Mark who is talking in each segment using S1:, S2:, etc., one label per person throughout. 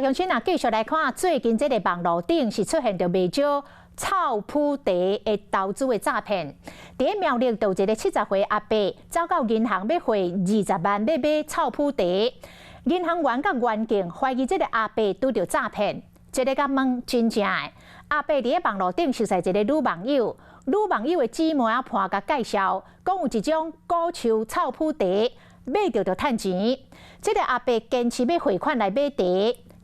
S1: 鄉親啊，繼續來看最近這个網路頂是出現著袂少臭普茶的投資的詐騙。佇咧苗栗就有一个70歲阿伯走到銀行欲匯20萬欲買臭普茶，銀行員佮員警懷疑這个阿伯拄著詐騙，這个共問真正的阿伯佇咧網路頂熟似一个女網友，女網友的姊妹仔伴共介紹，講有一種古樹臭普茶買著就趁錢。這个阿伯堅持欲匯款來買茶。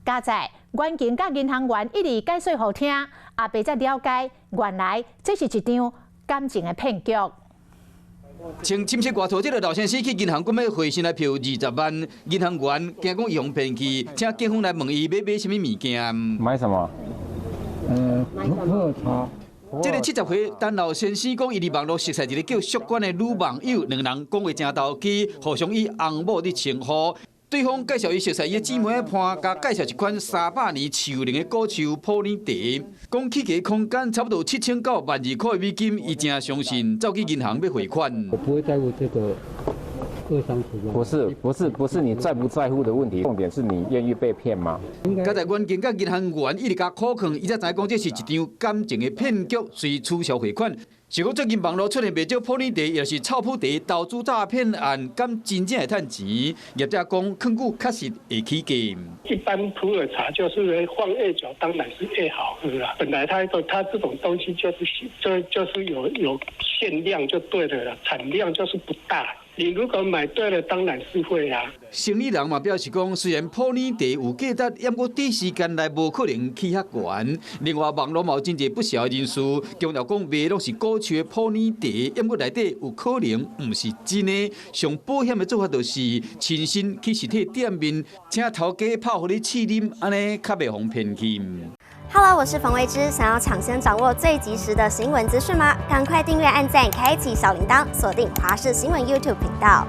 S1: 佳哉員警佮銀行員一直解說予聽，阿伯才了解，原來這是一場感情的騙局。
S2: 穿深色外套這个老先生去銀行，講欲匯新台票20萬，銀行員驚講伊予騙去，請警方來問伊欲買啥物物件。
S3: 買什麼？
S4: 普洱茶。
S2: 這个70歲陳老先生講，伊佇網路熟似一个叫淑娟的女網友，兩人講話誠投機，互相以翁某咧稱呼。對方介紹伊熟似伊的姊妹伴，共介紹一款300年樹齡的古樹普洱茶，講起價空間差不多7000到12,000塊美金，伊誠相信，走去銀行欲匯款。
S4: 我不會在乎這個二三十萬。
S3: 不是不是不是你在不在乎的問題，重點是你願意被騙嗎？
S2: 佳哉員警佮銀行員一直共苦勸，伊才知影講這是一場感情的騙局，隨取消匯款。是講最近網路出現袂少普洱茶，抑是臭普茶投資詐騙案，敢真正會趁錢？業者講，囥久確實會起價。
S5: 一般普洱茶就是放越久，當然是越好喝啦。本來它這種東西就是有限量就對了啦，產量就是不大。你如果買對了，當然是會啊。
S2: 生意人嘛表示講，雖然普洱茶有價值，毋過短時間內無可能起遐懸。另外，網路嘛有真濟不肖人士強調講，賣攏是古樹的普洱茶，毋過內底有可能毋是真的。上保險的做法就是親身去實體店面，請頭家泡予你試啉，按呢較袂予騙去。
S6: Hello，我是馮慧芝，想要搶先掌握最及時的新聞資訊嗎？趕快訂閱、按讚、開啟小鈴鐺，鎖定華視新聞 YouTube 頻道。